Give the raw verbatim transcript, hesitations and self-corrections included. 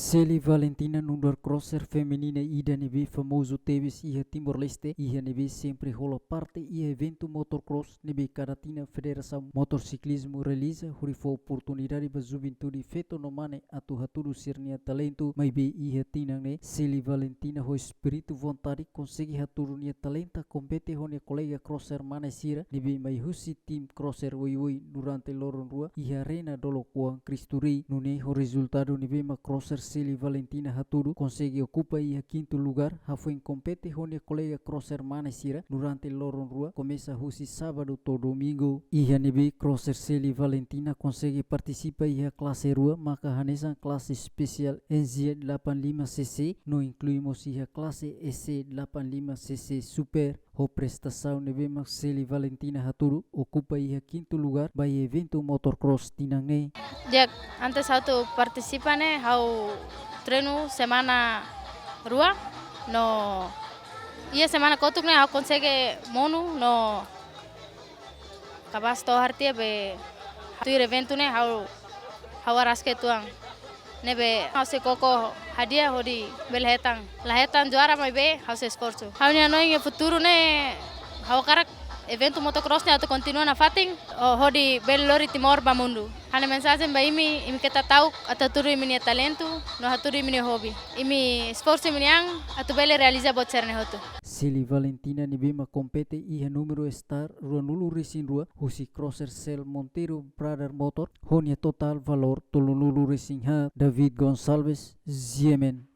Seli Valentina nu'udar crosser feminina ida ne'ebé famozu tebes iha Timor-Leste, iha ne'ebé sempre hola parte iha eventu motocross ne'ebé kada tinan Federasaun Motosiklismu realiza hodi fó oportunidade ba juventude feto no mane atu hatudu sira-nia talentu, maibé iha tinan ne'e Seli Valentina ho espíritu vontade konsege hatudu nia talenta kompete ho nia kolega crosser mane sira ne'ebé mai husi tim crosser Woiwoi durante loron rua iha arena Dolok Oan Cristo Rei. Nune'e ho rezultadu ne'ebé mak crosser Seli Valentina hatudu konsege okupa iha kintu lugar, hafoin kompete ho nia kolega crosser mane sira durante loron rua, komesa husi sábadu to'o domingu. Iha ne'ebé crosser Seli Valentina konsege partisipa iha klase rua, maka hanesan klase espesiál N Z delapan lima C C, no inklui mós iha klase E C delapan lima C C Super. Ho prestasaun ne'ebé mak Seli Valentina hatudu, okupa iha kintu lugar ba iha eventu motocross tinan ne'e. Di'ak, antes ha'u atu partisipa ne'e, ha'u treinu semana rua, no iha semana kotuk ne'e ha'u konsege monu, no kabas to'o hartia be ha'u tuir eventu ne'e ha'u, ha'u arraska uitoan. Ne'ebé ha'u sei koko hadi'a hodi bele hetan. La hetan juara maibé ha'u sei esforsu. Ha'u-nia hanoin iha futuru ne'e ha'u hakarak eventu motocross ne'e atu kontinua nafatin, ho-, hodi bele lori Timor ba mundu. Ha'u-nia mensajen ba imi, imi keta ta'uk atu hatudu imi-nia talentu, no hatudu imi-nia hobi. Imi esforsu imi-nian atu bele realiza buat sira-ne'e hotu. Seli Valentina ne'ebé mak kompete iha númeru start ruanulu-resin-rua husi crosser Cel Monteiro Brother Motor, ho nia totál valór tolunulu-resin-haat. David Gonçalves, G M N.